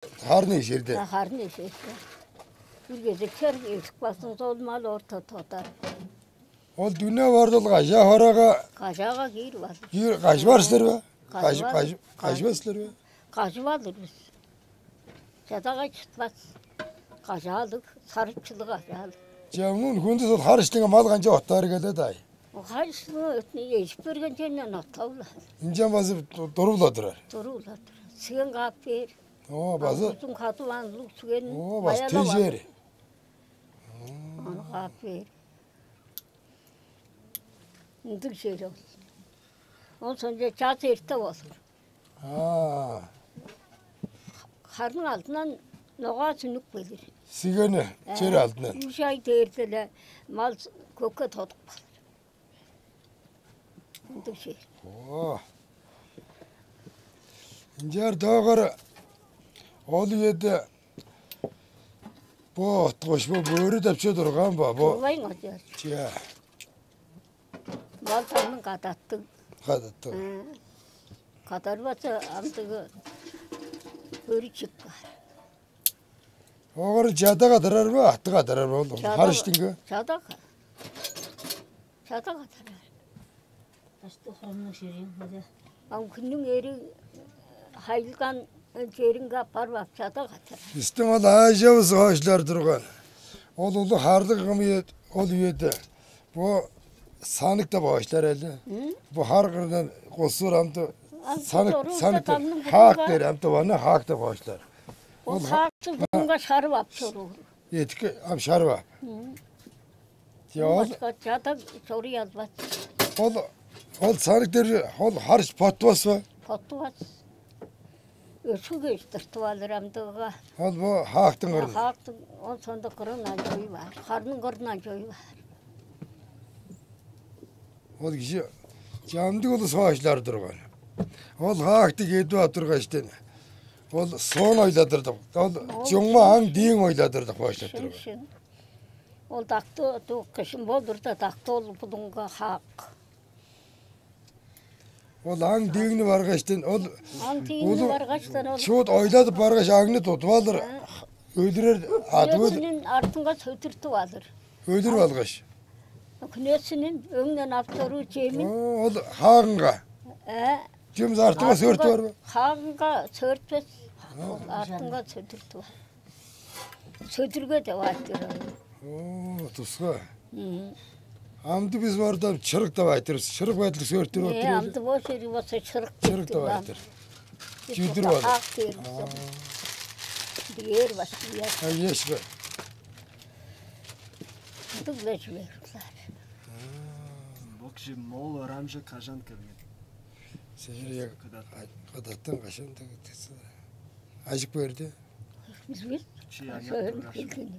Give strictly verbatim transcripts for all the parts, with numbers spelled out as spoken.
Харын эшерде. Харын эшерде. Бир кезек чер эжик басын солмал орта тодар. Ол дүне бардыл кажа хорага. Кажага киир бар. Киир каш бар силер бе? Каш каш каш бар силер бе? Кажып алыр бис. Чадага чытпас. Кажаалык, сарып чылы кажаалык. Чамнын хүндүс ол хар иштинге мал канча оттаар келе дай. Хар иштинге өтүнү эжип берген черден оттаулар. Инчен базып туруп-ла турар. Туруп-ла турар. Сыын каап бээр. О, базы. Узун кадып ан улуг сүген. О, базы тежери. Аны каап бээр. Ындыг чер ол. Ол сонча час эрте болур. Аа. Харның алдынан ногаа сүнүк келир. Сигени чер алдынан. Үш ай дээрде-ле мал көкке тодуп калыр. Ындыг чер. Оо. Ынчаар доогор ол үеде бо откуш бо бөрү деп чүве турган ба бо? Олай ыңа чер. Чия. Мал таңның кадаттыг. Кадаттыг. Кадарбаза амдыгы бөрү чык бар. Огар чада кадарар ба, атты кадарар ба ол? Хар иштинге. Чада. Чада кадарар. Башты хромнуң шириң хада. Ам күннүң эри хайылган черинге аппарып ап чада кадарар. Бистиң ол аажабыз оожулар турган. Ол улуг харлыг кым ол үеде. Бо санык деп оожулар эле. Бо хар кырдан косур амды санык санык хаак дээр амды вана хаак деп оожулар. Ол хаакты бүгүнге шарып ап чоруур. Эдики ам шарып ап. Ча ол Башка чада чоруй албас. Ол ол санык дээр ол харыш поттубас ба? Поттубас. Өшүг эштиртип алыр амдыгыга. Ол бо хаактың кырын. Хаактың он сонда кырын анчой бар. Харның кырын анчой бар. Ол кижи чамдык улус баашылар турган. Ол хаакты кедип ап тургаштен. Ол соон ойладырдык. Ол чуңма аң дииң ойладырдык баашылар турган. Шын. Ол дакты кышын болдур да дакты ол будуңга хаак. Ол аң диигни баргаштан ол Аң тииңни улуг баргаштан ол шуут ойладып баргаш аңны тудуп алыр. Өлүрер атып өлүр. Күнөөсүнүн артынга сөтүртүп алыр. Өлүрүп алгаш. Күнөөсүнүн өңнен ап чоруур чемин. Ол хаагынга. Э. Чемис артынга сөөртүп бар ба? Хаагынга сөөртпес. Артынга сөтүртүп алыр. Сөдүрге деп айтыр аны. Оо, туска. Амды биз барда чырык деп айтырбыз. Чырык байтыл сөөртүр Э, отуруп. Амды бо чери болса чырык Чырык деп айтыр. Чүдүр бар. Ак дээрбиз. Диер башкы А ешке. Дыгла чүвер. Бокжи мол орамжы кажан келген. Сээр кыдаттан кашан да кеткенсиң. Ажык берди. Бизге Чи аяк сөөрүн тургаш. Келген.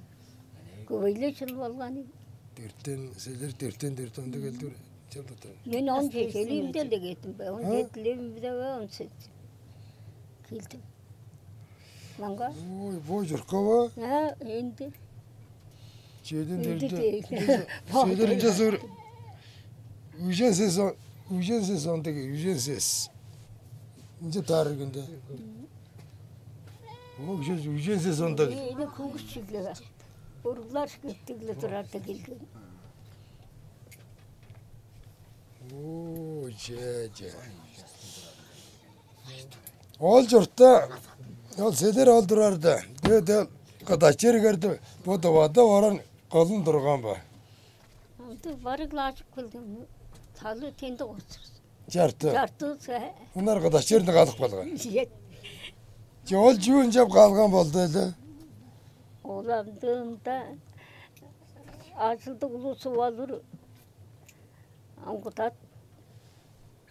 Көбейле жыл болганы. Дөрттен, силер дөрттен дөрт онда келдир. Жыл да. Мен он жетилимден де кеттим бе? Он жетилимде бе? Он сегиз. Келдим. Манга. Ой, бой журка ба? А, энди. Чеден Энди дөртте. Дейт. Силер инже зор. Үжен сезон, үжен сезон деги, үжен сес. Инже тарыгында. О, үжен, үжен сезон деги. Эли кугус чигле. Уруглар кеттигле турарда келген. О, че, че. Ол чуртта ол седер ол турарда. Дөө кыдачер керди. Бо дывада оран кылын турган ба. Ынды барыглажып келдим. Талы тенди оцурс. Жарты. Жартысы. Ынар кыдачерни калып калган. Жет. Че ол чүүн жап калган болду эле. Ол амдыында ажылдыг улусу болур. Аңгыдат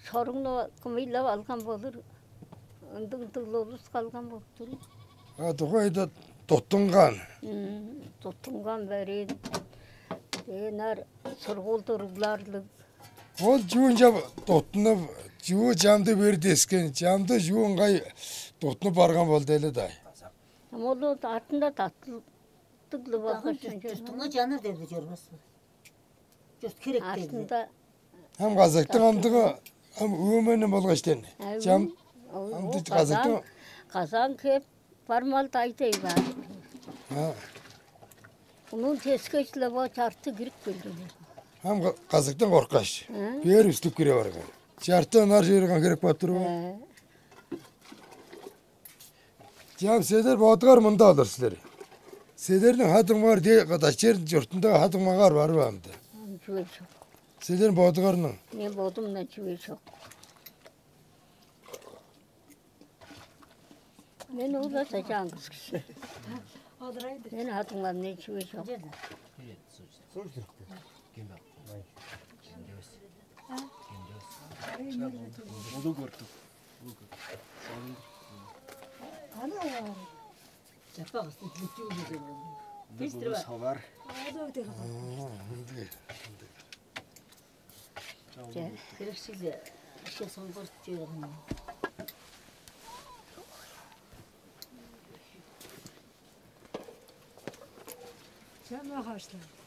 соруңну кымыйлап алган болур. Ындыг-ындыг улус калган болуп тур. А дугайда туттунган. Туттунган берен. Ден ар сургуулда уругларлыг. Ол чуунча туттунуп, чуу чамды бер дескен, чамды чуу ыңгай туттунуп барган болду эле дай. Ам ол артында таптыглы болгаш Тутунга жаныр деп чорбас. Журт керек келди. Артында Ам казактың амдыгы ам өөмени болгаш ден. Чам амды казактың казан кеп Бармал дайдай бар. А. Унуун тескеш-ле бо чарты кирип келген. Ам ка-, казыктан коркаш, ы? Бээр үстүп кире барган. Чарты ынаар чыырган херек болуп тур бо. Э. Чаам седер бодугар мында алыр силер. Седерниң хадыңмаар де кадачер чуртунда хадыңмаар бар баамды. Чүве чок. Седер бодугарның. Мен бодумдан чүве чок. Мен улас чаңгыс кижи. Мен хадыңмарымдан чүве чок. Улуг өртүк. Улуг өртүк. Чаппагыс, тилектүү болза. Бистер бар. Салар. Ындыг. Херексиз, ишке соңгурт чыырган. Чамаа хашлар.